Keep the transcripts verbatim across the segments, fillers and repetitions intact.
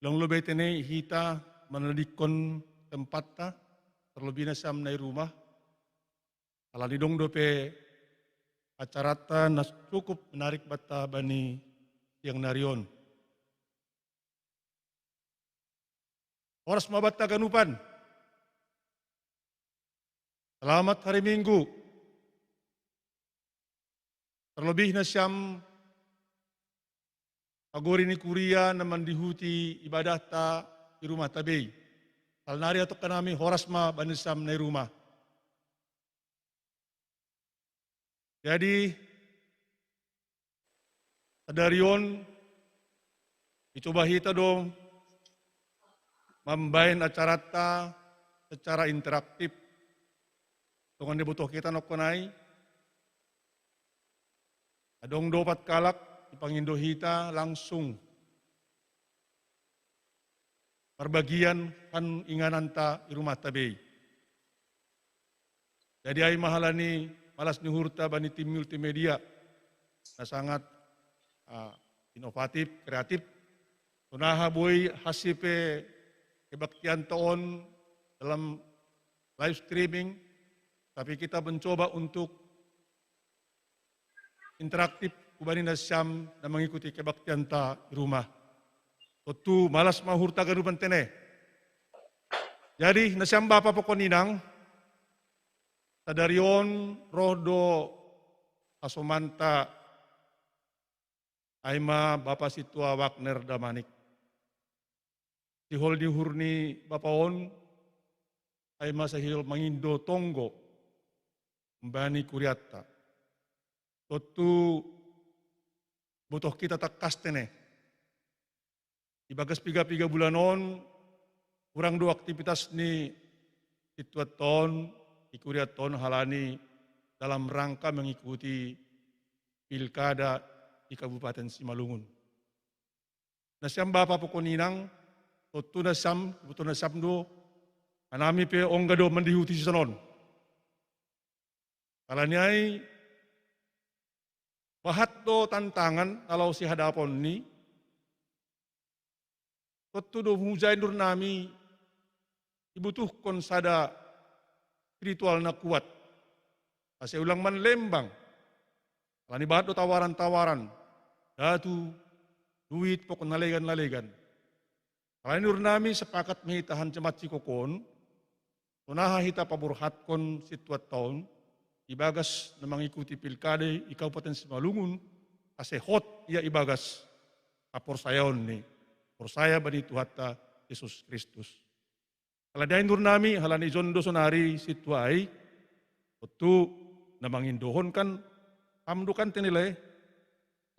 Long lobe tene hita manadikkon tempatta, terlebihna siam na i rumah, alani dong dope acarata na cukup menarik banta bani siang nari on. Horas ma banta ganupan. Selamat hari Minggu. Terlebihna siam pagori ni kuria na mandihuti ibadahta i rumah tabei. Alani atongka nami horas ma bani siam na i rumah. Jadi, sadari on, icoba hita do mambaen acarata secara interaktif. Tongan dibotoh kita nongkonai, adong dopat kalak ipangindo hita langsung marbagian han ingananta i rumah tabei. Jadi ai mahalani malas ni uhurta bani tim multimedia na sangat uh, inovatif, kreatif. Sonaha boi hasipe kebaktian on dalam live streaming, tapi kita mencoba untuk interaktif hubani nasiam na mengikuti kebaktianta i rumah. Tontu malas ma uhurta ganupan tene. Jadi nasiam bapa pokon inang, sadari on roh do hasomanta, ai ma bapa sintua Wagner Damanik. Sihol ni uhur ni bapa on, ai ma sihol mangindo tonggo humbani kuriatta. Tontu botoh kita tangkas tene. Ibagas piga-piga bulan on, hurang do aktivitas ni sintua on, i kuria on halani dalam rangka mengikuti pilkada i Kabupaten Simalungun. Nasiam bapa pokon inang, tontu nasiam, tontu nasiam do, anami pe ongga do mandihuti sisonon. Alani ai, bahat do tantangan na laho sihadapon ni, tontu do mujai ndur nami ibutuhkon sada spiritual na kuat. Ase ulang manlembang. Alani bahat do tawaran-tawaran. Datu, duit, pokon na legan-legan. Alani ndur nami sepakat ma hita han jemaat sikokoon, sonaha hita paborhatkon sintua on, ibagas na mangikuti pilkada i Kabupaten Simalungun, ase hot ia ibagas haporsayaon ni, porsaya bani Tuhanta Jesus Kristus. Alani ai ndur nami, halani jon do sonari sintua ai, tontu na mangindohon kan, ham do kan tene lae.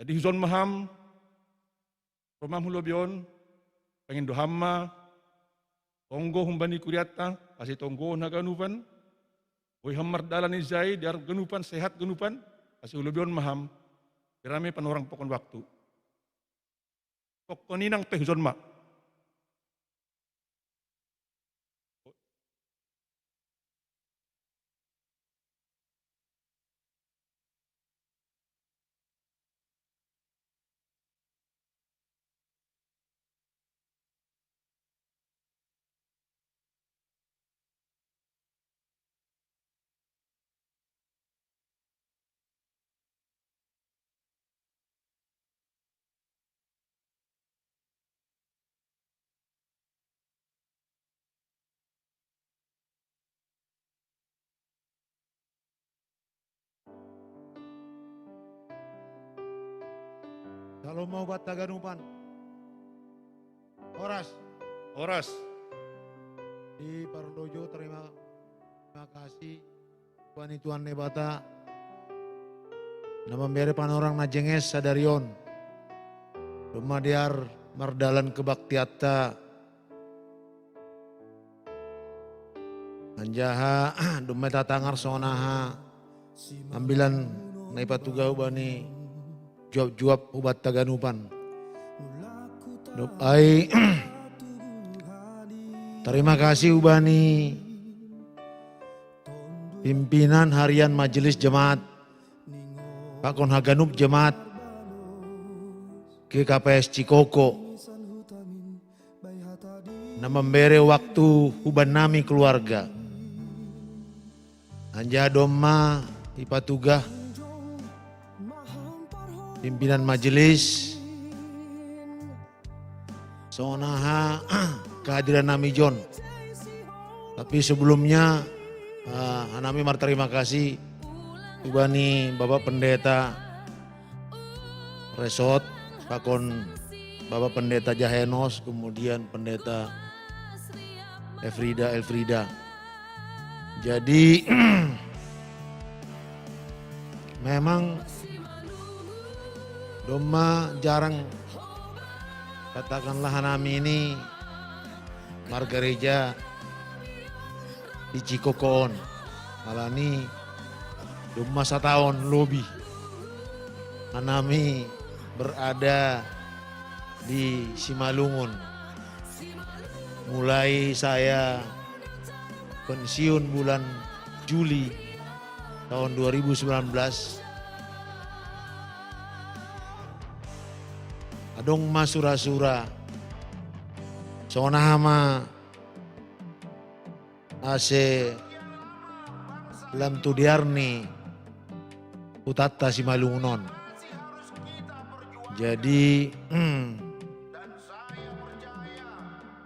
Jadi hujon ma ham, ro ma ham hu lobei on, pangindo ham ma tonggo humbani kuriatta, ase tonggohon haganupan, boi ham mardalan ijai, dear ganupan, sehat ganupan, ase hu lobei on ma ham, berame panorang pokon waktu. Pokon inang pe hujon ma. Shalom mau buat taganupan. Horas. Horas. Di Parlojo terima, terima kasih. Tuhan Tuhan Nebata. Nama mere panorang na jenges sadarion. Rumah diar mardalan kebaktiatta. Manjaha domma tatangar sonaha ambilan na ipatugah bani juap-juap ubat taganupan. Dop ai terima kasih ubani pimpinan harian majelis jemaat pakon haganup jemaat G K P S Cikoko. Na membere waktu huban nami keluarga. Anja domma ipatugah pimpinan majelis, songon aha kehadiran nami John. Tapi sebelumnya, eh, nami marterima kasih hubani Bapak Pendeta Resort, pakon Bapak Pendeta Jahenos, kemudian Pendeta Efrida, Elfrida. Jadi memang domma jarang, katakanlah, nami ini margareja di Cikoko on. Alani domma sataon lobi nami berada di Simalungun. Mulai saya pensiun bulan Juli tahun dua ribu sembilan belas, adong ma sura-sura, songon aha ma ase lam tu dear ni hutanta Simalungun on. Jadi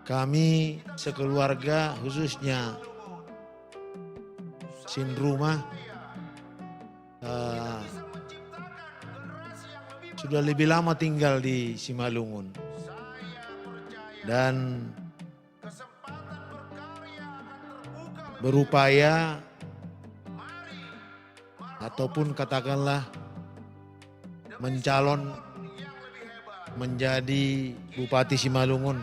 kami sekeluarga, khususnya sin rumah, eh, sudah lebih lama tinggal di Simalungun dan berupaya ataupun, katakanlah, mencalon menjadi Bupati Simalungun.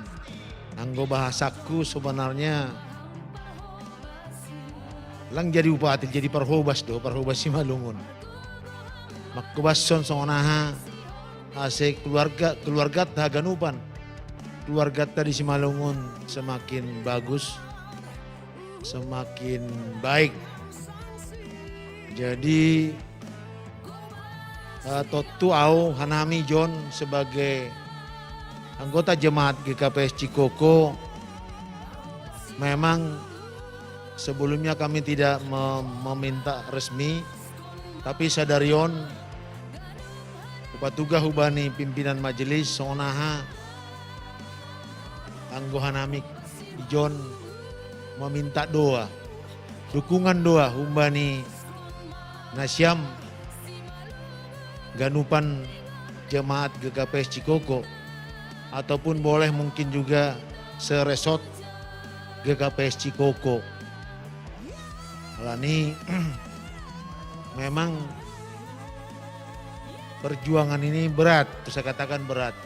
Anggo bahasaku sebenarnya lang jadi bupati, jadi parhobas do, parhobas Simalungun. Mangkobashon songon aha ase keluarga, keluarganta haganupan, keluarganta di Simalungun semakin bagus, semakin baik. Jadi, eh, tontu au, hanami John, sebagai anggota jemaat G K P S Cikoko, memang sebelumnya kami tidak mem- meminta resmi, tapi sadari on hupatugah hubani pimpinan majelis songon aha anggo hanami i John meminta doa, dukungan doa humbani nasiam ganupan jemaat G K P S Cikoko, ataupun boleh mungkin juga seresort G K P S Cikoko. Alani memang perjuangan ini berat, saya katakan berat.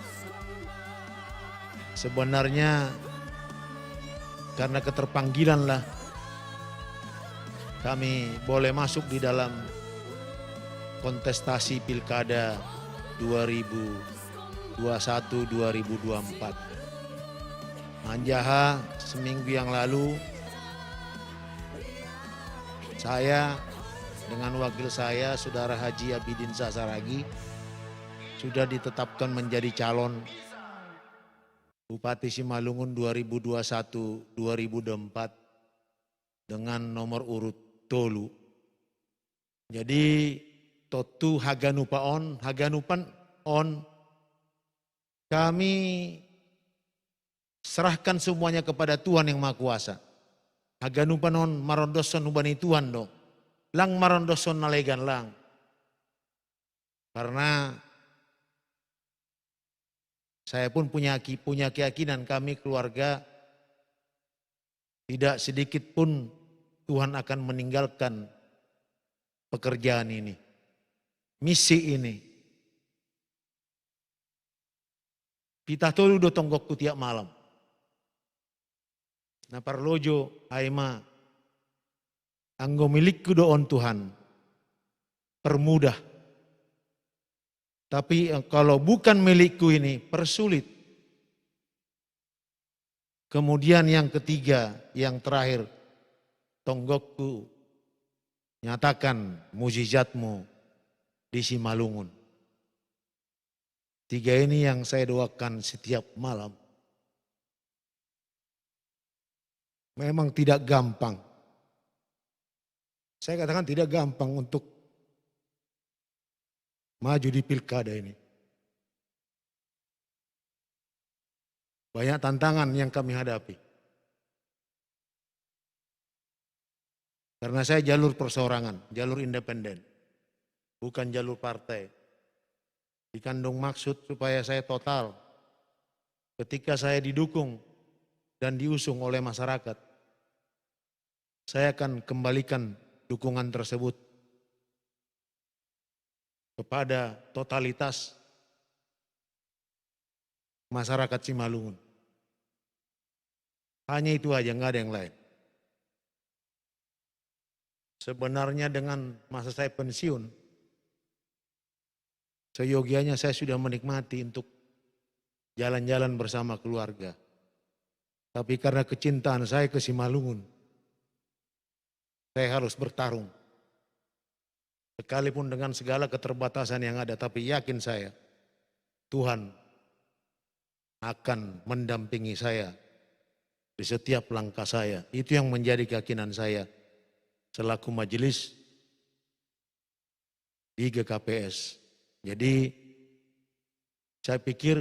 Sebenarnya karena keterpanggilanlah kami boleh masuk di dalam kontestasi pilkada dua ribu dua satu dua ribu dua empat. Anjaha seminggu yang lalu, saya dengan wakil saya, Saudara Haji Abidin Sasaragi, sudah ditetapkan menjadi calon Bupati Simalungun dua ribu dua satu dua ribu dua empat dengan nomor urut tolu. Jadi tontu haganupan on, haganupan on kami serahkan semuanya kepada Tuhan yang Maha Kuasa. Haganupan on marondoshon hubani Tuhan do. Lang marondoshon na legan, lang. Karena saya pun punya ki- punya keyakinan, kami keluarga tidak sedikit pun Tuhan akan meninggalkan pekerjaan ini, misi ini. Pitah tolu do tonggokku tiap malam. Na parlojo ai ma, anggo milikku do on Tuhan, permudah. Tapi eh, kalau bukan milikku ini, persulit. Kemudian yang ketiga, yang terakhir, tonggokku, nyatakan mujizatmu di Simalungun. Tiga ini yang saya doakan setiap malam. Memang tidak gampang. Saya katakan tidak gampang untuk maju di pilkada ini. Banyak tantangan yang kami hadapi. Karena saya jalur perseorangan, jalur independen, bukan jalur partai. Dikandung maksud supaya saya total. Ketika saya didukung dan diusung oleh masyarakat, saya akan kembalikan dukungan tersebut kepada totalitas masyarakat Simalungun. Hanya itu aja, nggak ada yang lain. Sebenarnya dengan masa saya pensiun, seyogianya saya sudah menikmati untuk jalan-jalan bersama keluarga. Tapi karena kecintaan saya ke Simalungun, saya harus bertarung. Sekalipun dengan segala keterbatasan yang ada, tapi yakin saya, Tuhan akan mendampingi saya di setiap langkah saya. Itu yang menjadi keyakinan saya selaku majelis di G K P S. Jadi saya pikir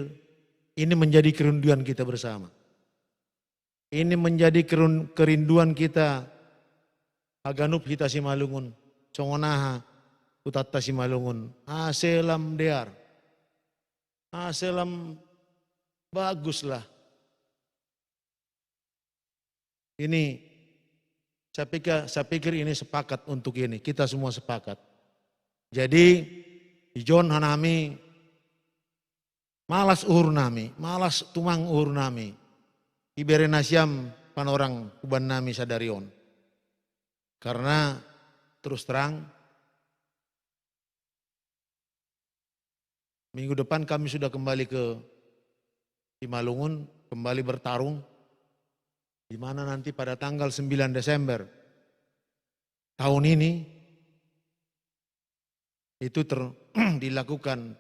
ini menjadi kerinduan kita bersama. Ini menjadi kerun- kerinduan kita, haganup hita Simalungun, songon aha hutatta Simalungun, ase lam dear, ase lam baguslah. Ini saya pikir, saya pikir ini sepakat untuk ini, kita semua sepakat. Jadi, ijon hanami, malas uhurnami, malas tumang uhurnami. Ibere nasiam panorang hubannami sadari on. Karena terus terang, minggu depan kami sudah kembali ke Simalungun, kembali bertarung, di mana nanti pada tanggal sembilan Desember tahun ini itu ter- dilakukan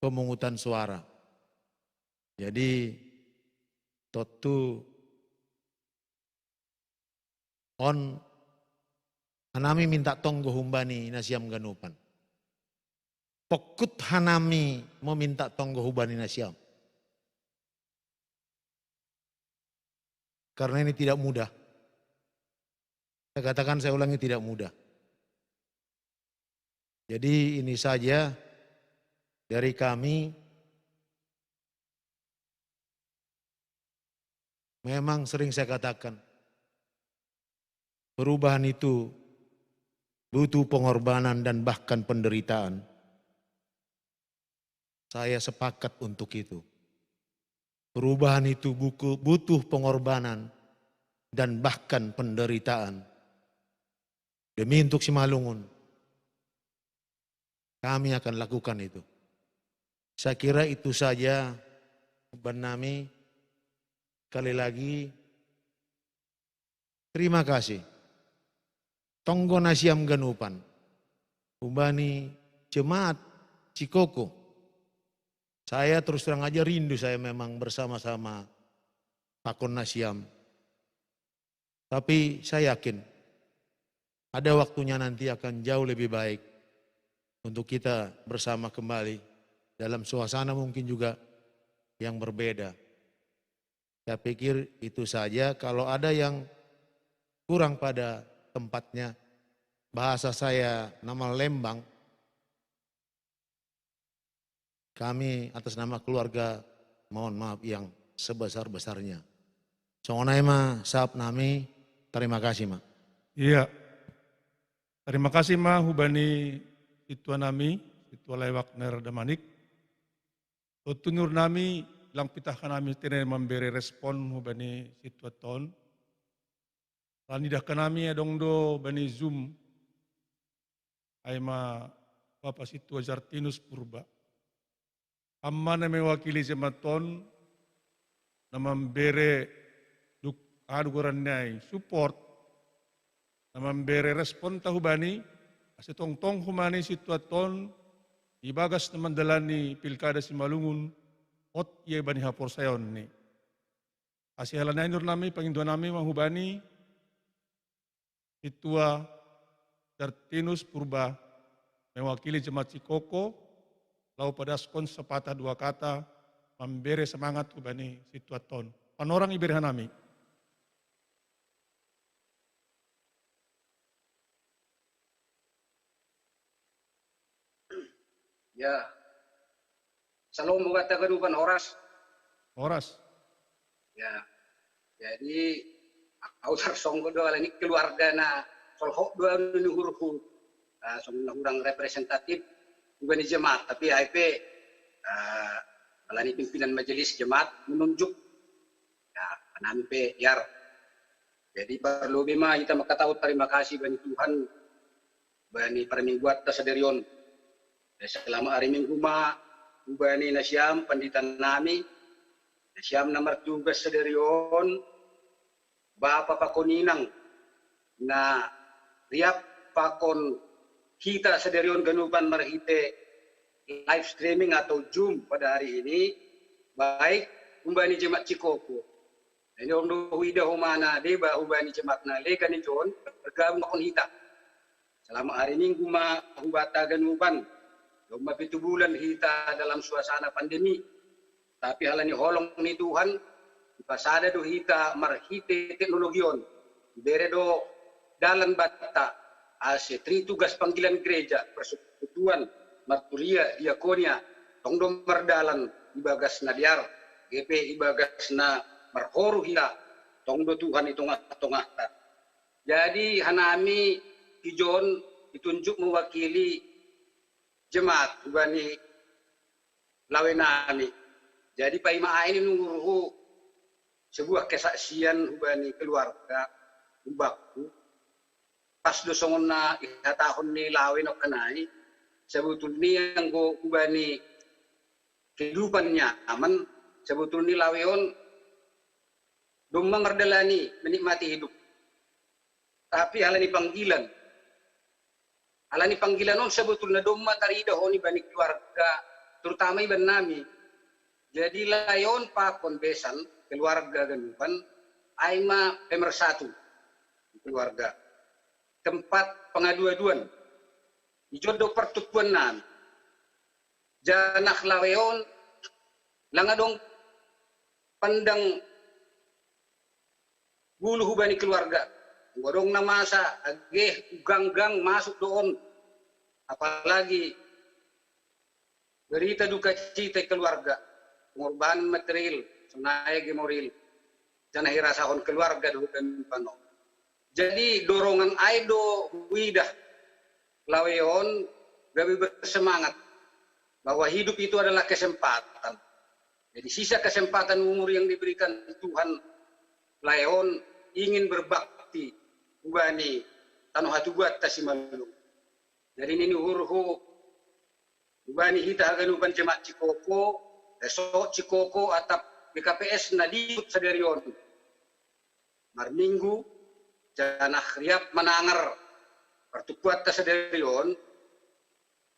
pemungutan suara. Jadi, totu on hanami minta tonggo humbani nasiam ganupan. Pokkut hanami meminta tonggo humbani nasiam. Karena ini tidak mudah. Saya katakan, saya ulangi, tidak mudah. Jadi ini saja dari kami. Memang sering saya katakan, perubahan itu butuh pengorbanan dan bahkan penderitaan. Saya sepakat untuk itu. Perubahan itu buku- butuh pengorbanan dan bahkan penderitaan. Demi untuk Simalungun, kami akan lakukan itu. Saya kira itu saja, Bang Nami. Sekali lagi, terima kasih. Tonggo nasiam ganupan. Humbani jemaat Cikoko. Saya terus terang aja rindu saya memang bersama-sama pakon nasiam. Tapi saya yakin ada waktunya nanti akan jauh lebih baik untuk kita bersama kembali dalam suasana mungkin juga yang berbeda. Saya pikir itu saja. Kalau ada yang kurang pada tempatnya, bahasa saya nama Lembang, kami atas nama keluarga mohon maaf yang sebesar-besarnya. Songon i ma sahap nami, terima kasih ma. Iya. Terima kasih ma hubani sintua nami, sintua Lai Wagner Damanik. Tontu niur nami, lang pitah nami tene mambere respon hubani sintua ton. Lan idah nami adong do bani Zoom, ai ma Bapa Sintua Jartinus Purba. Ama na mewakili jemaat on, na mambere duk aha do goran ni ai, support, na mambere respon ta hubani, ase tongtong hubani sintua on, di bagas na mandalani pilkada Simalungun, ot ia bani haporsayaon ni. Asi halani nuru nami, pangindohan nami ma hubani Sintua Tertinus Purba, mewakili jemaat Cikoko, laho padaskon sapatah dua kata, mambere semangat hubani sintua ton. Panorang ibere hanami. Ya. Salom buat taga dupan horas. Horas. Ya. Jadi, au tarsonggot do halani keluarga na solhot do anu ni uhurhu. Ah, songon na hurang representatif, hubani jemaat, tapi ai pe, ah, halani pimpinan majelis jemaat menunjuk. Ya, hanami pe, ya. Jadi, parlobei ma hita mangkatahon tarima kasih bani Tuhan, bani parmingguanta sadari on. Selamat hari Minggu ma hubani nasiam pandita nami, nasiam na martugas sadari on, bapa pakon inang na riap pakon hita sadari on ganupan marhite live streaming atau Zoom pada hari ini, baik hubani jemaat Cikoko. Jadi on do huida homa na deba hubani jemaat na legan i jon, bergabung pakon hita. Selamat hari Minggu ma hubata ganupan. Domma pitu bulan hita dalam suasana pandemi. Tapi halani holong ni Tuhan, dipasada do hita marhite teknologi on. Ibere do dalan banta, ase tritugas panggilan gereja, persekutuan, marturia, diakonia, tong do mardalan ibagas na dear, gabe ibagas na marhoru hita, tong do Tuhan i tongah-tongahta. Jadi hanami i jon ditunjuk mewakili jemaat hubani lawe nami. Jadi paima ai ni uhurhu sebuah kesaksian hubani keluarga, hubakku. Pas do songon na ihatahon ni lawe nongkan ai, sebetulni anggo hubani kehidupan nyaman, sebetulni lawe on domma mardalani menikmati hidup. Tapi halani panggilan, halani panggilan on sebetulna domma tarida hon ibani keluarga, terutama iban nami. Jadi lawe on pakon besan keluarga ganupan, ai ma pemersatu keluarga, tempat pengaduan-aduan. I jon do partumpuan nami. Janah lawe on, lang adong pandang bulu hubani keluarga. Anggo adong na masa, age, ganggang masuk do on. Apalagi berita duka cita keluarga, pengorbanan material, sonai age moral, janah irasahon keluarga dohot ganupan on. Jadi dorongan ai do huida lawe on gabe bersemangat bahwa hidup itu adalah kesempatan. Jadi sisa kesempatan umur yang diberikan Tuhan lawe on ingin berbakti hubani tano hatubuanta Simalungun. Jadi nini uhurhu hubani hita haganupan jemaat Cikoko, resort Cikoko atap B K P S na dihut sadari on. Marminggu, janah riap manangar partumpuanta sadari on,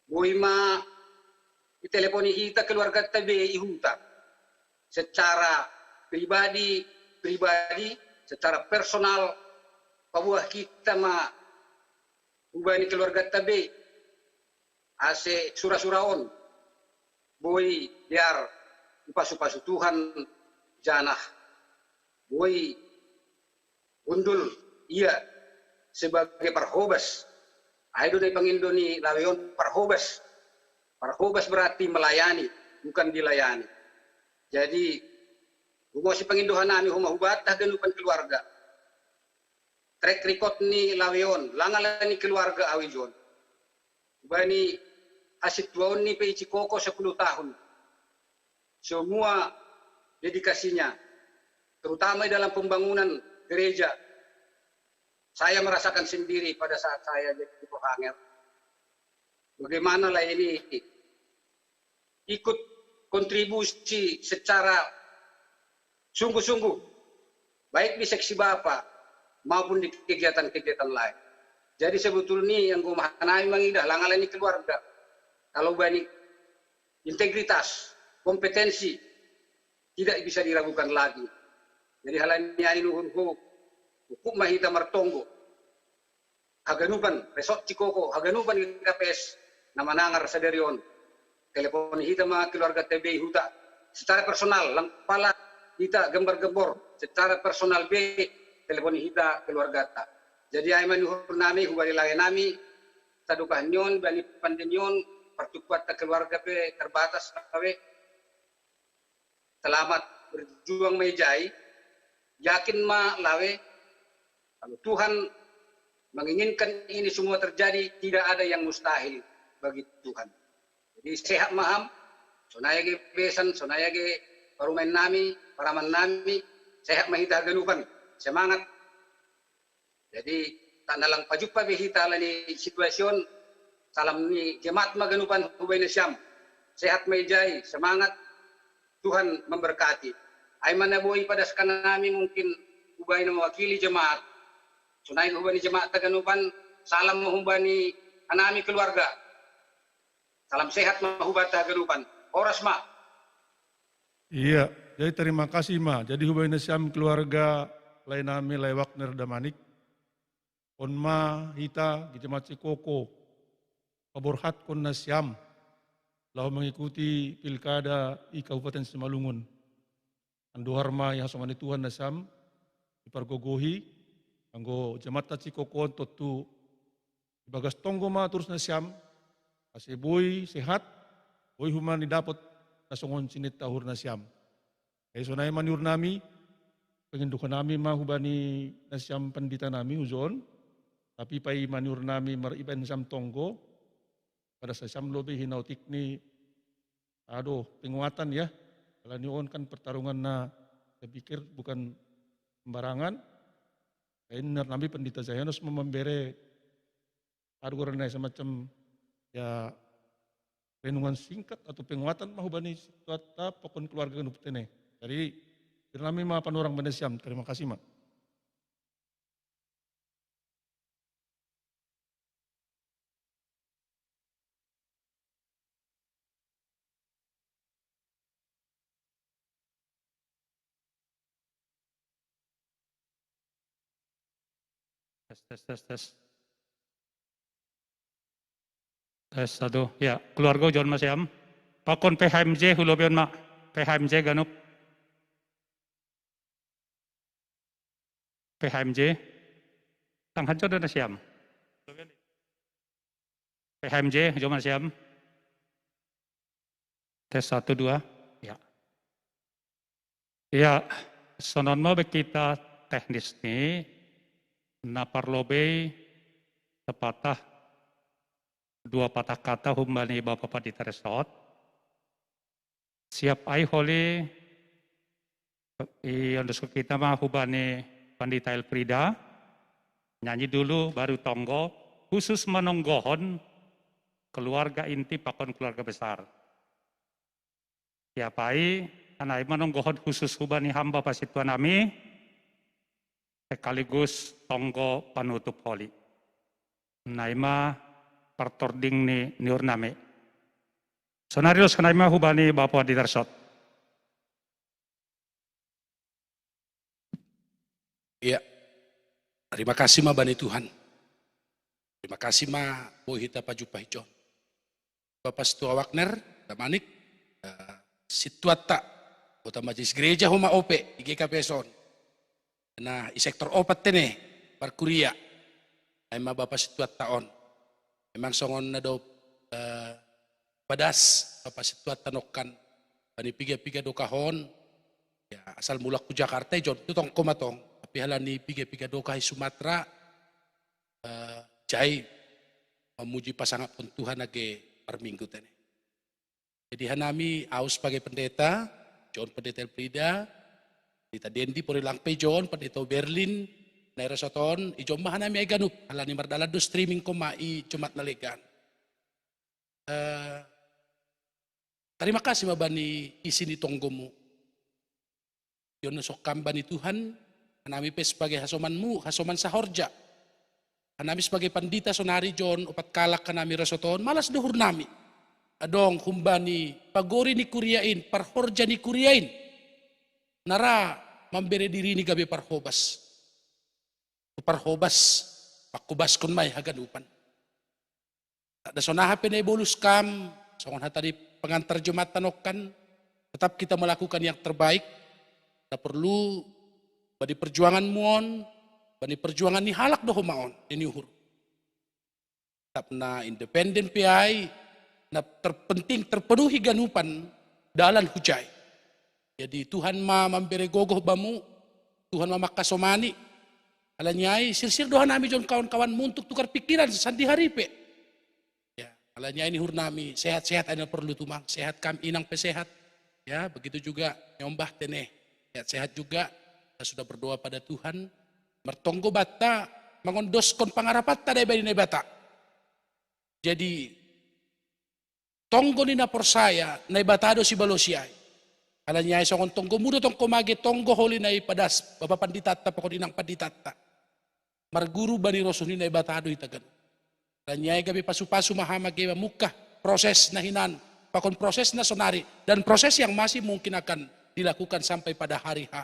boi ma diteleponi hita keluarganta be i huta. Secara pribadi, pribadi, secara personal, paboa hita ma hubani keluarganta be, ase sura-sura on boi dear dipasu-pasu Tuhan, janah boi hundul ia sebagai parhobas. Ai do na ipangindo ni lawe on parhobas. Parhobas berarti melayani, bukan dilayani. Jadi, humosi pangindo hanami homa hubanta haganupan keluarga. Track record ni lawe on, lang ala ni keluarga au i jon. Hubani hasintuaon ni P I Cikoko sepuluh tahun. Semua dedikasinya, terutama dalam pembangunan gereja. Saya merasakan sendiri pada saat saya jadi ketua hanger. Bagaimana lawe ini ikut kontribusi secara sungguh-sungguh, baik di seksi bapa maupun di kegiatan-kegiatan lain. Jadi sebetulnya yang gue mahanai mangidah lang ala ni keluarga. Kalau bani integritas, kompetensi, tidak bisa diragukan lagi. Jadi halani ai nuhurhu, ukup ma hita martonggo. Haganupan, Resort Cikoko, haganupan G K P S na manangar sadari on. Telepon hita ma keluarga T B huta. Secara personal, lang pala hita gembar gembor. Secara personal be, telepon hita keluarga ta. Jadi ai manuhur nami, hubari lawe nami, tadukah nyon, bani pande nyon, pertukuat ta keluarga pe terbatas lawe. Selamat berjuang ma ijai, yakin ma lawe, kalau Tuhan menginginkan ini semua terjadi, tidak ada yang mustahil bagi Tuhan. Jadi sehat ma ham, sonai age besan, sonai age parumaen nami, paraman nami, sehat ma hita haganupan, semangat. Jadi, tak nalang pajumpa be hita halani situasi on, salam ni jemaat ma ganupan hubaen nasiam. Sehat ma ijai, semangat, Tuhan memberkati. Ai ma na boi padaskan nami mungkin hubaen na mewakili jemaat. Sonai hubani jemaat ta ganupan, salam ma hubani hanami keluarga. Salam sehat ma hubata haganupan. Horas ma. Iya, jadi terima kasih ma. Jadi hubaen nasiam keluarga lae nami, lae Wagner Damanik. On ma hita di jemaat Cikoko paborhatkon nasiam laho mengikuti pilkada i Kabupaten Simalungun. Andohar ma i hasoman ni Tuhan nasiam dipargogohi, anggo jemaat ta Cikoko on tontu ibagas tonggo ma torus nasiam, ase boi sehat, boi homa ni dapot na songon sininta uhur nasiam. Jadi sonai ma niuhur nami, pangidoan nami ma hubani nasiam pandita nami hujon, tapi paima niuhur nami mar ibaen nasiam tonggo, padas nasiam lobi hinaotik ni, aduh, penguatan ya. Halani on kan pertarungan na saya pikir bukan sembarangan. Jadi niuhur nami Pandita Zayanus ma mambere, aduh, goarna semacam ya renungan singkat atau penguatan ma hubani situata pakon keluarga ganup tene. Jadi, niuhur nami ma panorang bani nasiam. Terima kasih ma. Tes, tes, tes, tes. Tes, satu. Ya, keluarga hujon ma siam. Pakon P H M J, hulobion ma. P H M J ganup. P H M J. Tangkas jo do nasiam. P H M J, hujon ma nasiam. Tes satu, dua. Ya. Ya, songon on ma be hita teknis ni, na parlobei sepatah dua patah kata humbani Bapak Pandita Resort. Siap ai holi, iondoskon hita ma hubani Pandita Elfrida, nyanyi dulu baru tonggo, khusus manonggohon keluarga inti pakon keluarga besar. Siap ai, an ai manonggohon khusus hubani hamba pasituan nami, sekaligus tonggo panutup holi. An ai ma partording ni niuhur nami. Sonari dos an ai ma hubani Bapak Pandita Resort. Iya. Terima kasih ma bani Tuhan. Terima kasih ma boi hita pajumpa hijon. Bapak Situa Wagner Damanik, eh, situata, anggota majelis gereja homa ope di G K P S on. Nah, i sektor opat tene, parkuria. Ai ma Bapak Situata on. Memang songon na dob, eh, padas Bapak Situata nongkan. Bani piga-piga dokah on, ya, asal mulak tu Jakarta, ijon tu tong koma tong. Tapi halani piga-piga dokah i Sumatera, eh, jai mamuji pasangaphon Tuhan age parminggu tene. Jadi hanami, au sebagai pendeta, ijon Pendeta Elfrida, Pendeta Dendi, pola lang pe ijon, Pendeta Berlin, na i Resort on, ijon ma hanami ai ganup, halani mardalan do streaming koma i Jumat na legan. Eh, terima kasih ma bani isi ni tonggomu. Ion na songkam bani Tuhan, hanami pe sebagai hasomanmu, hasoman sahorja. Hanami sebagai pandita sonari ijon opat kalak hanami Resort on, malas do uhur nami. Adong humbani pagori ni kuria in, parhorja ni kuria in. Na ra mambere dirini gabe parhobas. Tu parhobas, pakhobaskon ma i haganupan. Ndada songon aha pe na ibolus kam, songon hata ni pengantar Jumatan nongkan, tetap kita melakukan yang terbaik. Na porlu bani perjuanganmu on, bani perjuangan ni halak do homa on, nini uhur. Tetap na independen pe ai, na terpenting terpenuhi ganupan dalan hujai. Jadi Tuhan ma mambere gogoh bamu, Tuhan ma mangkasomani. Alani ai sirsir do hanami jon kawan-kawan muntuk tukar pikiran sandihari pe. Ya, alani ai ni uhur nami sehat-sehat ai na porlu tumang, sehat kam inang pe sehat. Ya, begitu juga nyombah tene. Sehat-sehat juga, kita sudah berdoa pada Tuhan. Martonggo banta mangondoskon pangarapanta da iba di Naibata. Jadi tonggo ni na porsaya, Naibata do sibalosi ai. Alani ai songon tonggomu do tonggo mage tonggo holi na ipadas bapa panditanta pakon inang panditanta. Marguru bani rosuh ni Naibata do hita ganup. Alani ai gabe pasu-pasu ma ham age mamungkah proses na hinan, pakon proses na sonari dan proses yang masih mungkin akan dilakukan sampai pada hari H.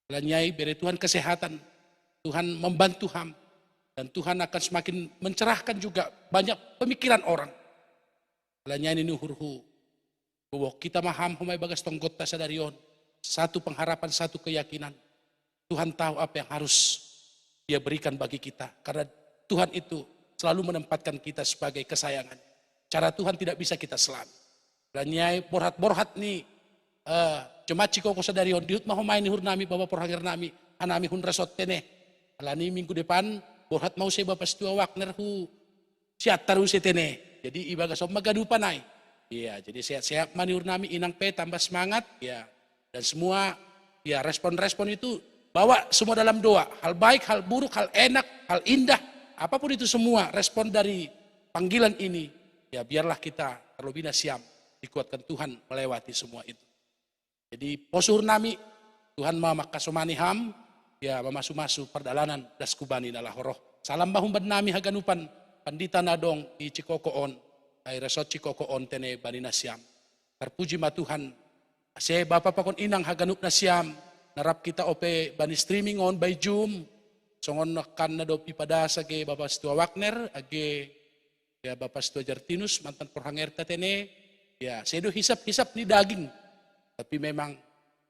Alani ai bere Tuhan kesehatan, Tuhan membantu ham, dan Tuhan akan semakin mencerahkan juga banyak pemikiran orang. Alani ai nini uhurhu, bobohon hita ma ham homa ibagas tonggonta sadari on, satu pengharapan, satu keyakinan. Tuhan tahu apa yang harus Dia berikan bagi kita, karena Tuhan itu selalu menempatkan kita sebagai kesayangan. Cara Tuhan tidak bisa kita selami. Alani ai borhat-borhat ni eh, jemaat Cikoko sadari on, dihut ma homa i ni uhur nami, bapa parhanger nami, hanami hun resort tene. Alani minggu depan borhat ma use bapa situa Wagner hu Siantar use tene. Jadi ibagas on ma ganupan ai. Iya, jadi sehat-sehat ma ni uhur nami, inang pe tambah semangat. Ya, dan semua, ya, respon-respon itu bawa semua dalam doa. Hal baik, hal buruk, hal enak, hal indah, apapun itu semua respon dari panggilan ini. Ya, biarlah kita terlebih Nasiam dikuatkan Tuhan melewati semua itu. Jadi pos uhur nami, Tuhan ma mangkasomani ham, ya, mamasu-masu pardalanan das hubani na laho roh. Salam ma humbani nami haganupan pandita na adong di Cikoko on, ai resort Cikoko on tene bani Nasiam. Tarpuji ma Tuhan, ase bapa pakon inang haganup Nasiam, na rap hita ope bani streaming on by Zoom, songon nangkin na dob ipadas age bapa situa Wagner, age ya bapa situa Jartinus, mantan parhangerta tene, ya sedo hisap-hisap ni daging. Tapi memang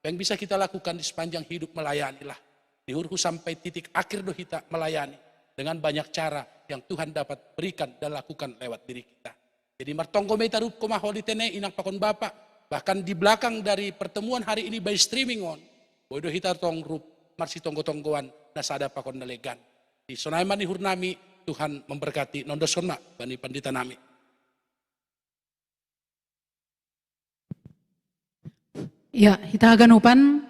yang bisa kita lakukan di sepanjang hidup melayani lah. Ni uhurhu sampai titik akhir do hita melayani dengan banyak cara yang Tuhan dapat berikan dan lakukan lewat diri kita. Jadi martonggo ma i, tarupko ma holi tene inang pakon bapa, bahkan di belakang dari pertemuan hari ini by streaming on, boi do hita tong rup marsitonggo-tonggoan na sada pakon na legan. Di sonai ma ni uhur nami, Tuhan memberkati, nondoskon ma bani pandita nami. Ya, hita haganupan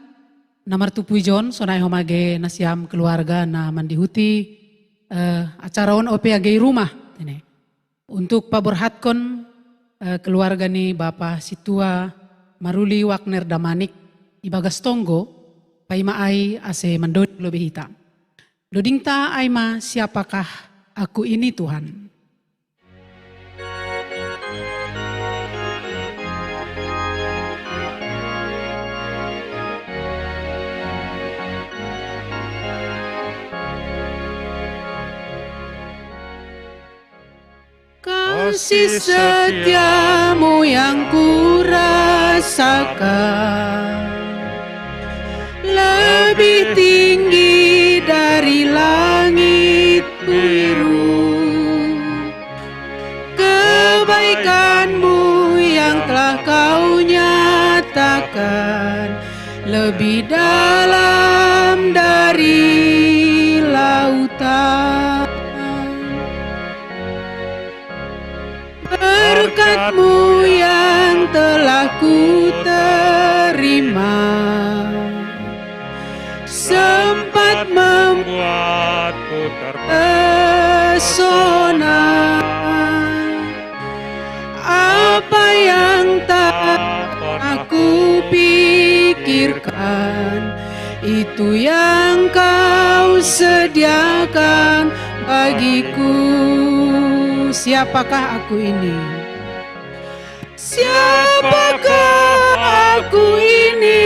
na martumpu ijon, sonai homa age Nasiam keluarga na mandihuti eh, acara on ope age i rumah tene. Untuk paborhatkon eh, keluarga ni bapa situa Maruli Wagner Damanik ibagas tonggo, paima ai ase mandoding lobei hita. Dodingta ai ma, siapakah aku ini, Tuhan? Kasih setiamu yang kurasakan lebih tinggi dari langit biru. Kebaikanmu yang telah kau nyatakan lebih dalam dari lautan. Berkatmu yang telah ku terima sempat membuatku terpesona. Apa yang tak pernah kupikirkan, itu yang kau sediakan bagiku. Siapakah aku ini? Siapakah aku ini,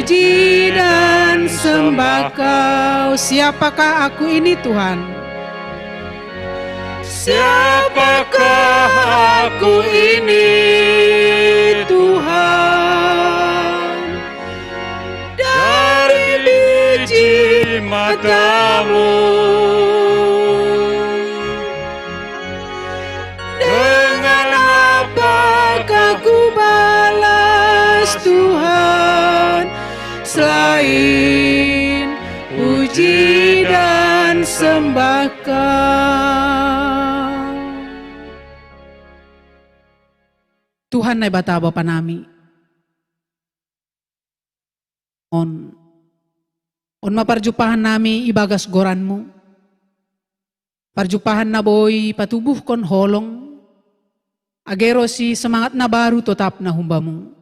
Puji dan sembah Kau. Siapakah aku ini, Tuhan? Siapakah aku ini, Tuhan? Dari biji matamu, dengan apakah ku balas, Tuhan, selain puji dan sembah Kau? Tuhan Naibata Bapa nami, on, on ma parjumpahan nami ibagas goranMu. Parjumpahan na boi patubuhkon holong, age ro si semangat na baru totap na humbaMu.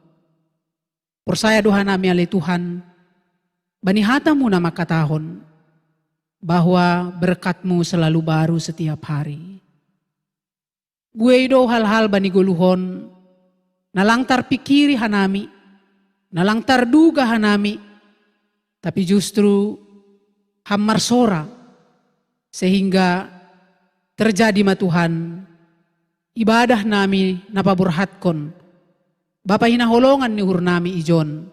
Porsaya do hanami ale Tuhan, bani hataMu na mangkatahon, bahwa berkatMu selalu baru setiap hari. Buei do hal-hal bani goluhon, na lang tarpikiri hanami, na lang tarduga hanami, tapi justru Ham marsora, sehingga terjadi ma Tuhan, ibadah nami na paborhatkon Bapa hinaholongan ni uhur nami ijon,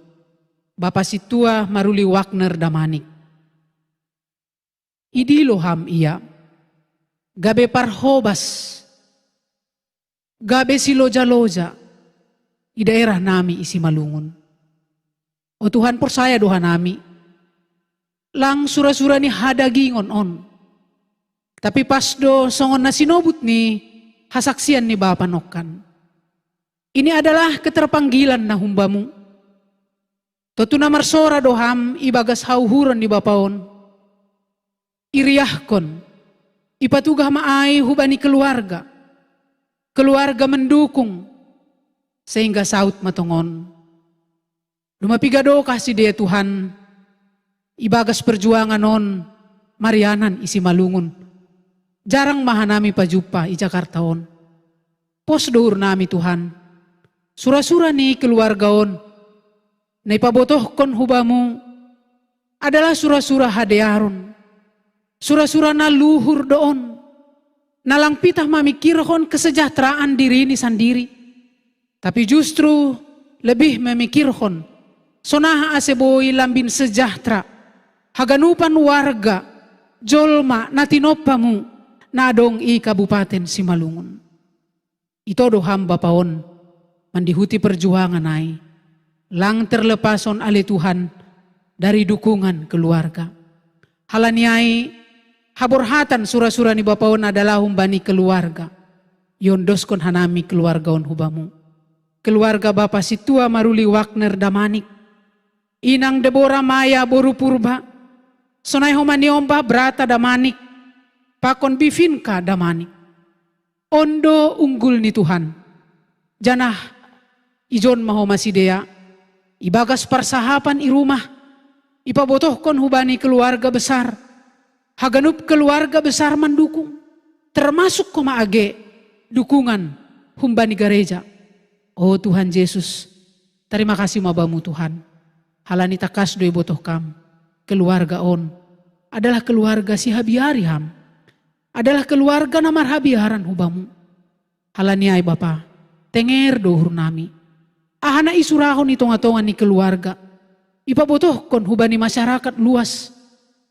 Bapa Sintua Maruli Wagner Damanik. Idilo Ham ia, gabe parhobas, gabe siloja-loja i daerah nami i Simalungun. O Tuhan, porsaya do hanami, lang sura-sura ni hadagingon on, tapi pas do songon na sinobut ni hasaksian ni Bapa nongkan. Ini adalah keterpanggilan na humbaMu. Tontu na marsora do Ham ibagas hauhuron ni Bapa on. Iriahkon, ipatugah ma ai hubani keluarga, keluarga mendukung, sehingga saut ma tongon. Nunga piga dokah sidea, Tuhan, ibagas perjuangan on marianan i Simalungun. Jarang ma hanami pajumpa i Jakarta on. Pos do uhur nami, Tuhan, sura-sura ni keluarga on na ipabotohkon hubamu adalah sura-sura hadearon, sura-sura na luhur do on, na lang pitah mamikirhon kesejahteraan dirini sandiri, tapi justru lebih memikirhon sonaha ase boi lambin sejahtera haganupan warga, jolma na tinompamu na adong i Kabupaten Simalungun. Ito do Ham Bapa on mandihuti perjuangan ai, lang terlepas on ale Tuhan dari dukungan keluarga. Halani ai, haborhatan sura-sura ni Bapa on adalah humbani keluarga. Iondoskon hanami keluarga on hubamu. Keluarga Bapa Sintua Maruli Wagner Damanik, Inang Debora Maya boru Purba, sonai homa niombah brata Damanik, pakon bifinka Damanik. On do unggul ni Tuhan. Janah ijon ma homa sidea, ibagas parsahapan i rumah, ipabotohkon hubani keluarga besar, haganup keluarga besar mandukung, termasuk homa age dukungan humbani gareja. O Tuhan Jesus, tarima kasih ma Bamu Tuhan. Halani tangkas do ibotoh Kam, keluarga on adalah keluarga sihabiari Ham, adalah keluarga na marhabiaran hubamu. Halani ai Bapa, tenger do uhur nami. Aha na isurahon i tonga-tonga ni keluarga, ipabotohkon hubani masyarakat luas,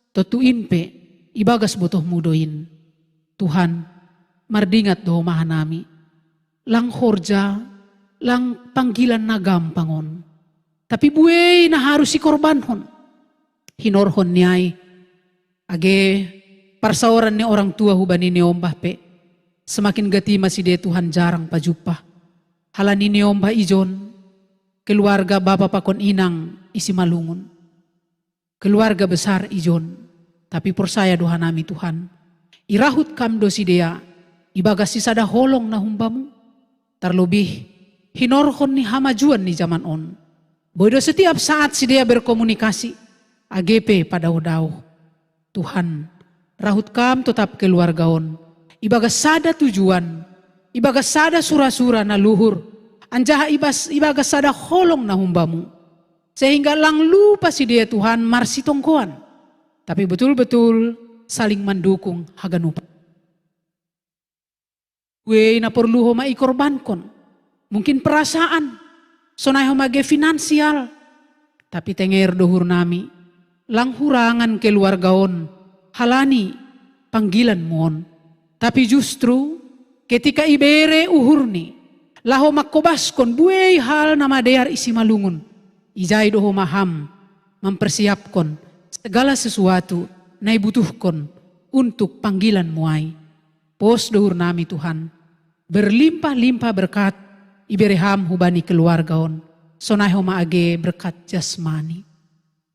tontu in pe ibagas botohmu do in. Tuhan, mardingat do homa hanami. Lang horja, lang panggilan na gampang on. Tapi buei na harus ikorbanhon. Hinorhon ni ai, age parsaoran ni orang tua hubani niombah pe, semakin gati ma sidea Tuhan jarang pajumpa. Halani niombah ijon, keluarga Bapa pakon Inang i Simalungun. Keluarga besar ijon, tapi porsaya do hanami Tuhan, irahut Kam do sidea ibagas sisada holong na humbamu. Tarlobih hinorhon ni hamajuan ni jaman on, boi do setiap saat sidea berkomunikasi, age pe padaoh-daoh. Tuhan, rahut Kam totap keluarga on ibagas sada tujuan, ibagas sada sura-sura na luhur, anjaha ibas-, ibagas sada holong na humbamu. Sehingga lang lupa sidea Tuhan marsitongkoan, tapi betul-betul saling mandukung haganupan. Buei na porlu homa ikorbankon, mungkin perasaan, sonai homa ge finansial, tapi tenger do uhurnami, lang hurangan keluarga on halani panggilanmu on. Tapi justru ketika ibere uhurni laho mangkobaskon buei hal na madear i simalungun, ijai do homa ham mampersiapkon segala sesuatu na ibutuhkon untuk panggilanmu ai. Pos do uhurnami Tuhan, berlimpah-limpah berkat ibere ham hubani keluarga on, sonai homa age berkat jasmani.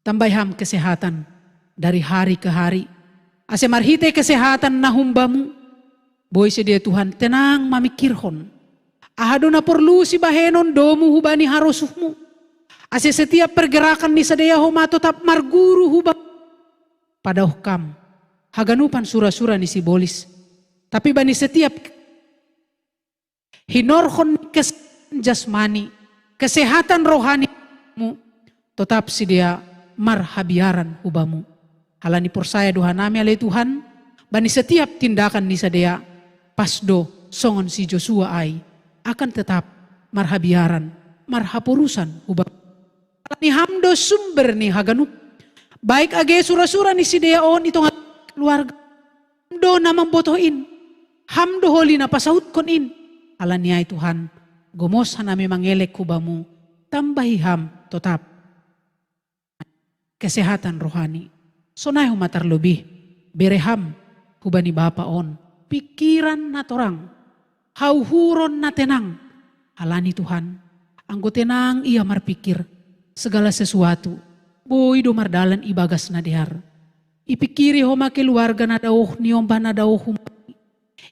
Tambai ham kesehatan dari hari ke hari, ase marhite kesehatan na humbamu, boi sidea Tuhan tenang mamikirhon aha do na porlu sibahenon domu hubani harosuhmu, ase setiap pergerakan ni sidea homa totap marguru hubamu. Padaoh kam haganupan sura-sura ni sibolis, tapi bani setiap hinorhon ni kesehatan jasmani, kesehatan rohanimu, totap sidea marhabiaran hubamu. Halani porsaya do hanami ale Tuhan, bani setiap tindakan ni sidea, pas do songon si Josua ai, akan tetap marhabiaran, marhaporusan hubamu. Halani ham do sumber ni haganup, baik age sura-sura ni sidea on i tonga keluarga, ham do na mambotoh in, ham do holi na pasautkon in. Halani ai Tuhan, gomos hanami mangelek hubamu, tambahi ham totap kesehatan rohani. Sonai homa tarlobih, bere ham hubani bapa on pikiran na torang, hauhuron na tenang. Halani Tuhan, anggo tenang ia marpikir, segala sesuatu boi do mardalan ibagas na dear. Ipikiri homa keluarga na daoh ni ombah na daoh humbani.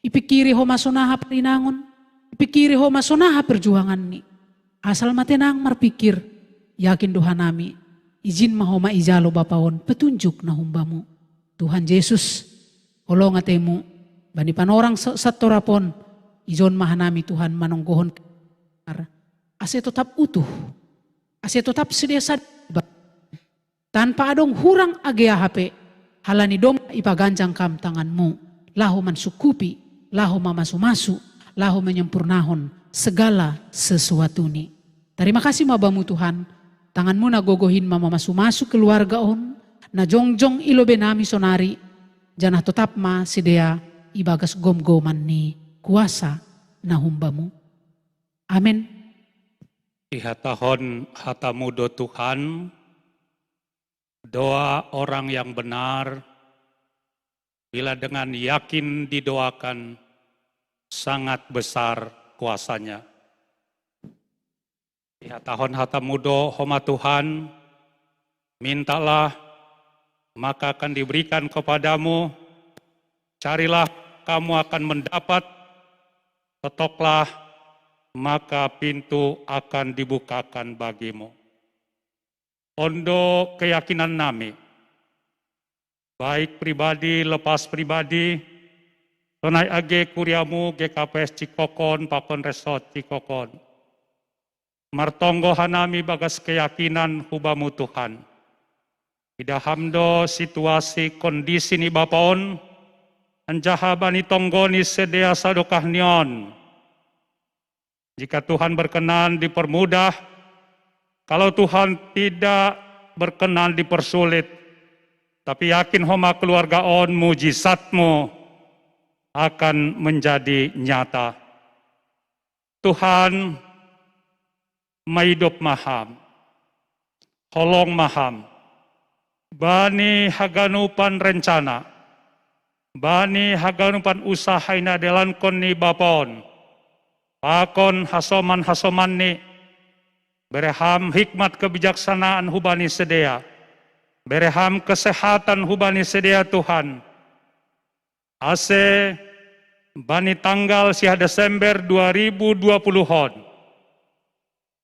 Ipikiri homa sonaha parinangon, ipikiri homa sonaha perjuanganni. Asal ma tenang marpikir, yakin do hanami, ijin ma homa ijalo bapa on petunjuk na humbamu. Tuhan Jesus, holong atemu, bani panorang sa-, satorap on, ijon ma hanami Tuhan manonggohon, ase totap utuh, ase totap sidea sadar, tanpa adong hurang age aha pe, halani domma ipaganjang kam tanganmu, laho mansungkupi, laho mamasu-masu, laho menyempurnahon segala sesuatuni. Tarima kasih ma bamu Tuhan, tanganmu na gogoh in ma mamasu-masu keluarga on, na jongjong i lobei nami sonari, janah totap ma sidea ibagas gomgoman ni kuasa na humbamu. Amen. Ihatahon hatamu do Tuhan, doa orang yang benar, bila dengan yakin didoakan, sangat besar kuasanya. Ihatahon hatamu do homa Tuhan, mintalah, maka akan diberikan kepadamu, carilah, kamu akan mendapat, ketoklah, maka pintu akan dibukakan bagimu. On do keyakinan nami, baik pribadi lepas pribadi, sonai age kuriamu G K P S Cikokon pakon Resort Cikokon. Martonggo hanami bagas keyakinan hubamu Tuhan. Idah ham do situasi kondisi ni bapa on, anjaha bani tonggo ni sidea sadokah ni on. Jika Tuhan berkenan dipermudah, kalau Tuhan tidak berkenan dipersulit, tapi yakin homa keluarga on mujizatmu akan menjadi nyata. Tuhan, maidop ma ham, holong ma ham, bani haganupan rencana, bani haganupan usaha i na dalankon ni bapa on, pakon hasoman-hasomanni, bere ham hikmat kebijaksanaan hubani sidea, bere ham kesehatan hubani sidea Tuhan, ase bani tanggal siah Desember dua ribu dua puluh on,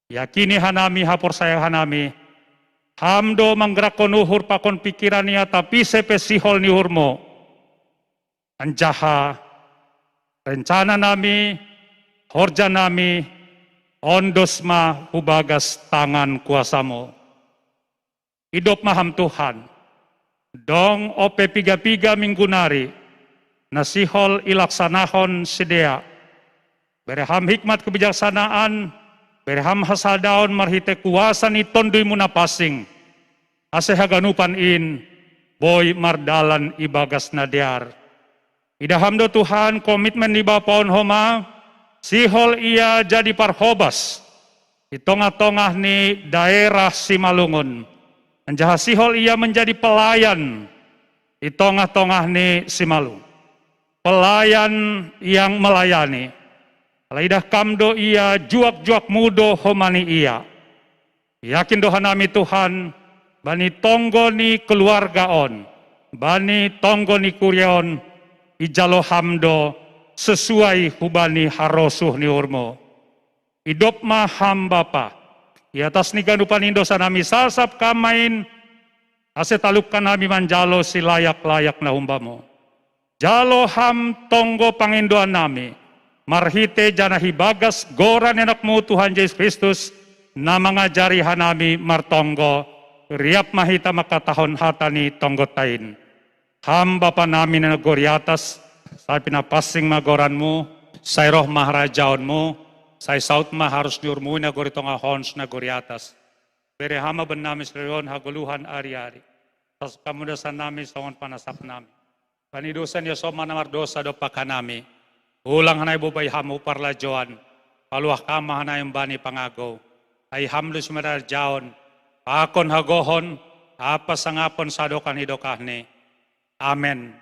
yakini hanami, haporsaya hanami, ham do manggerakkon uhur pakon pikiran i atap ise pe sihol ni uhurmu. Anjaha rencana nami, horja nami, ondos ma hubagas tangan kuasamu. Idop ma Ham Tuhan. Dong ope piga-piga minggu nari, na sihol ilaksanahon sidea. Bere Ham hikmat kebijaksanaan, bere Ham hasadaon marhite kuasa ni Tonduy-Mu na pansing. Ase haganupan in, boi mardalan ibagas na dear. Idah Ham do Tuhan komitmen ni bapa on homa, sihol ia jadi parhobas i tongah-tongah ni daerah Simalungun, anjaha sihol ia menjadi pelayan i tongah-tongah ni Simalungun. Pelayan yang melayani. Ala idah Kam do ia, juak-juak-Mu do homa ni ia. Yakin do hanami Tuhan, bani tonggo ni keluarga on, bani tonggo ni kuria on, ijalo Ham do sesuai hubani harosuh ni uhur-Mu. Idop ma Ham Bapa, i atas ni ganupan in dosa nami sasap kamain, ase taluk hanami manjalo silayak-layak na humbamu. Jalo Ham tonggo pangindoan nami, marhite janah ibagas goran ni Anak-Mu Tuhan Jesus Kristus, na mangajari hanami martonggo, riap ma hita mangkatahon hata ni tonggonta in. Ham Bapa nami na nagori atas, sai pinapansing ma goran-Mu, sai roh ma harajaon-Mu, sai saut ma harus ni uhur-Mu i nagori tongah on sonagori atas. Bere Ham ma bannami sadarion hagoluhan ari-ari. Sasap Kam do dosa nami songon panasap nami. Bani dosa ni hasoman na mardosa dompak hanami. Ulang hanami bobai Ham hu parlajouan. Paluah Kam ma hanami bani pangagou. Ai Ham do sumber harajaon, pakon hagohon, ampa sangapon sadokah ni dokahni. Amen.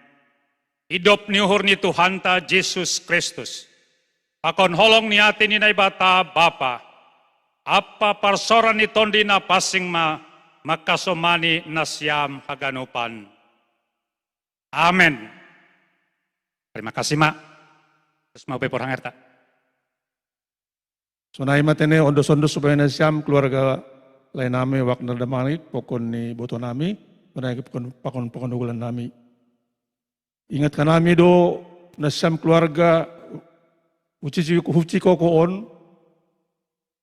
Idop ni uhur ni Tuhanta Jesus Kristus, pakon holong ni ate ni Naibata Bapa, ampa parsaoran ni Tondi na pansing ma mangkasomani nasiam haganupan. Amen. Terima kasih, Mak. Terus mau bepor hangerta. Sonai ma tene ondos-ondos supaya nasiam keluarga lae nami Wagner Damanik, pokon ni boto nami, sonai pakon, pakon, pakon ugulan nami. Ingat hanami do nasiam keluarga huci, huci koko on,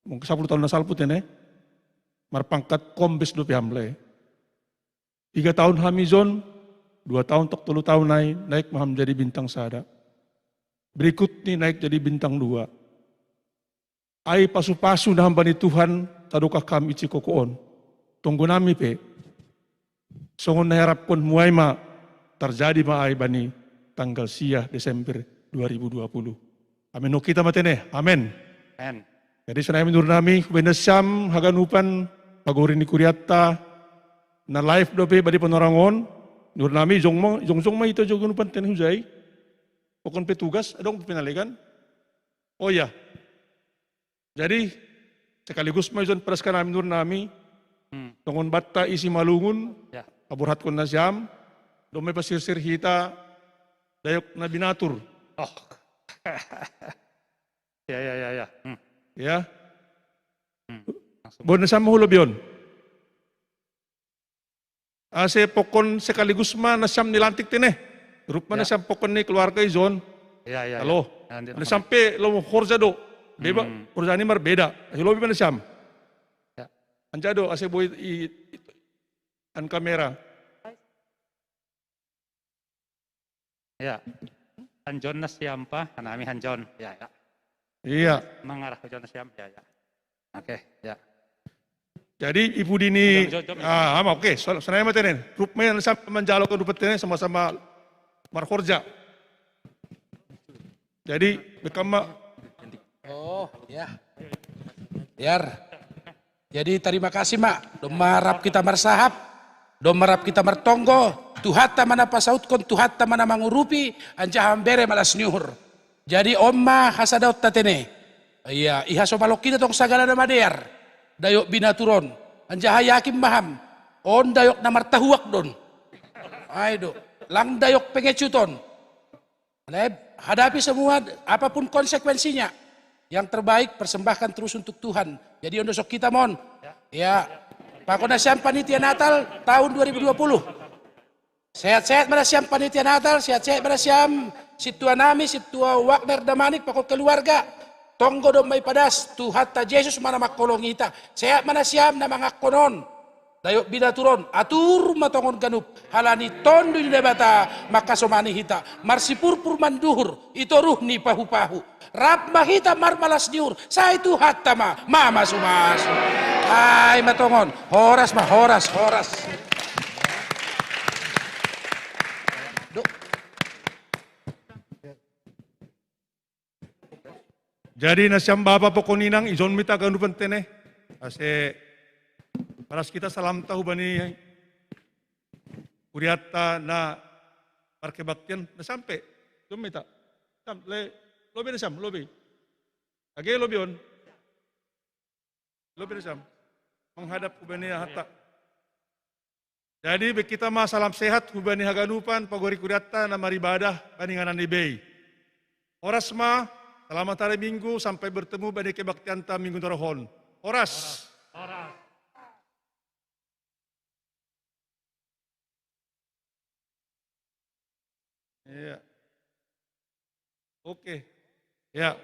mungkin sapuluh tahun na salpu tene, marpangkat kombes dope Ham lae. Tiga tahun Ham ijon, dua tahun tok tolu tahun nai, naik ma Ham jadi bintang sada. Berikut ni naik jadi bintang dua. Ai pasu-pasu na hamba ni Tuhan, tadokah Ham i cikoko on. Tonggo nami pe. Songon na iharapkon-Mu ai ma, tarjadi ma ai bani tanggal sia Desember dua ribu dua puluh. Amen, hita ma tene. Amen. Amen. Jadi sonai ma ni uhur nami, hubaen nasiam haganupan, pagori ni kurianta, na live dope bani panorang on, ni uhur nami, jong ma, jongjong ma hita jo haganupan tene hujai. Pokon petugas, adong pe na legan. Oh ya. Jadi, sekaligus ma ijon padas hanami ni uhur nami, hmm, songon banta i Simalungun, ya, paborhatkon nasiam, domma pasirsir hita, dayok na binatur. Oh. Ya, ya, ya, ya. Hmm. Ya. Hmm. Langsung. Boan nasiam ma hu lobei on. Ase pokon sekaligus ma nasiam nilantik tene. Rup ma, ya, nasiam pokon ni keluarga ijon. Ya, ya, ya. Halo. Nasiam pe lomo horja do. Deba, hmm, horja ni marbeda. Ase lobei ma nasiam. Ya. Anja do, ase boi i, i, an kamera. Ya. Hanjon nasiam pa, hanami hanjon. Ya, ya. Iya. Mangarah hanjon nasiam, ya, ya. Oke, ya. Jadi i pudi ni, jom, jom, jom, ah, ama, oke, so, sonai ma tene. Rup ma nasiam manjalo haganupan tene sama-sama marhorja. Jadi, bekam ma. Oh, ya. Biar. Jadi, terima kasih, Mak. Domma rap kita marsahap, domma rap kita martonggo, Tuhanta ma na pasautkon, Tuhanta ma na mangurupi, anjaha mambere ma las ni uhur. Jadi, on ma hasadaonta tene. Ia, ihasomalhon hita tong sagala na madear, dayok binatur on. Anjaha yakin ma Ham, on dayok na martahuak do on. Ai do, lang dayok pengecut on. Alai, hadapi semua, apapun konsekuensinya, yang terbaik persembahkan terus untuk Tuhan. Jadi, ondoshon hita ma on. Ya. Pakon nasiam panitia Natal tahun dua ribu dua puluh. Sehat-sehat ma nasiam panitia Natal, sehat-sehat ma nasiam sintua nami, sintua Wagner Damanik, pakon keluarga. Tonggo domma ipadas, Tuhanta Jesus ma na mangholongi hita. Sehat ma nasiam na manganhon on. Dayok binatur on, atur ma tongon ganup, halani Tondu ni Debata mangkasomani hita, marsipurpur manduhur i toruh ni pahupahu. Rap ma hita marmalas ni uhur, sai Tuhanta ma mamasumasu. Ai ma tongon, horas ma, horas, horas. Jadi nasiam bapa pokon inang, ijon ma hita ganupan tene. Ase palas hita salamta hubani kurianta na markebaktian na sampe. Ijon ma hita. Sam, le, lobi nasiam, lobi. Age lobi on. Lobi nasiam. Menghadap hubani hata. Jadi bahen hita ma salam sehat hubani haganupan pagoari kurianta na maribadah bani inganan ni bei. Horas ma, selamat hari Minggu, sampai bertemu bani kebaktianta minggu na roh on. Horas. Iya. Oke. Ya.